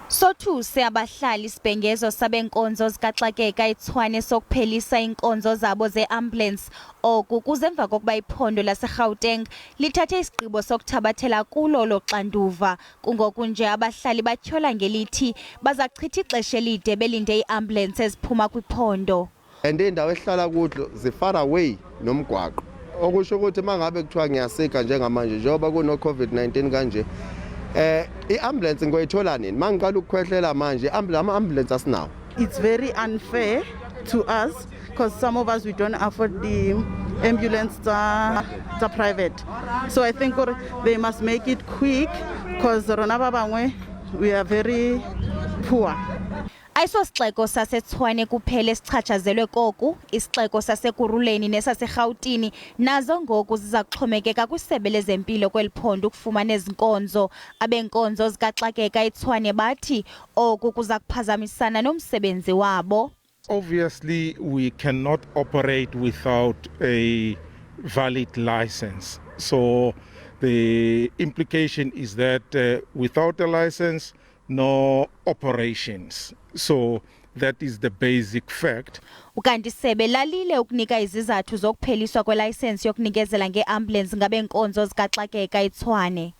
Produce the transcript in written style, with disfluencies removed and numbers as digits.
Sothuse abahlali isibhengezo sabenkonzo zikaxakeka eTshwane sokuphelisa iinkonzo zabo zeambulance. Oku kuze emva kokuba iphondo laseGauteng lithathe isigqibo sokuthabathela kulo olo xanduva. Kungoku nje abahlali batyhola ngelithi baza kuchitha ixesha elide belinde iiambulensi eziphuma kwiphondo. And iy'ndawo esihlala kuzo zi-far away nomgwaqo, okusho ukuthi uma ngabe kuthiwa ngiyasika njengamanje, njengoba kuno-COVID-19 kanje, i-ambulance ngoyithola nini? Uma ngiqala ukukhwehlela manje, ama-ambulance asinawo. It's very unfair to us because some of us, we don't afford the ambulance tsa private. So I think gore they must make it quick because rona ba bangwe, we are very poor. Ayisosixeko saseTshwane kuphela esichatshazelwe koku. Isixeko saseKurhuleni nesaseRhawutini nazo ngoku ziza kuxhomekeka kwisebe lezempilo kweli phondo ukufumana ezi nkonzo. Abenkonzo zikaxakeka eTshwane bathi oku kuza kuphazamisana nomsebenzi wabo. Obviously, we cannot operate without a valid license. So the implication is that without a license, no operations. So that is the basic fact. Ukanti isebe lalile ukunika izizathu zokupheliswa kwelayisensi yokunikezela ngeambulance ngabenkonzo zikaxakeka eTshwane.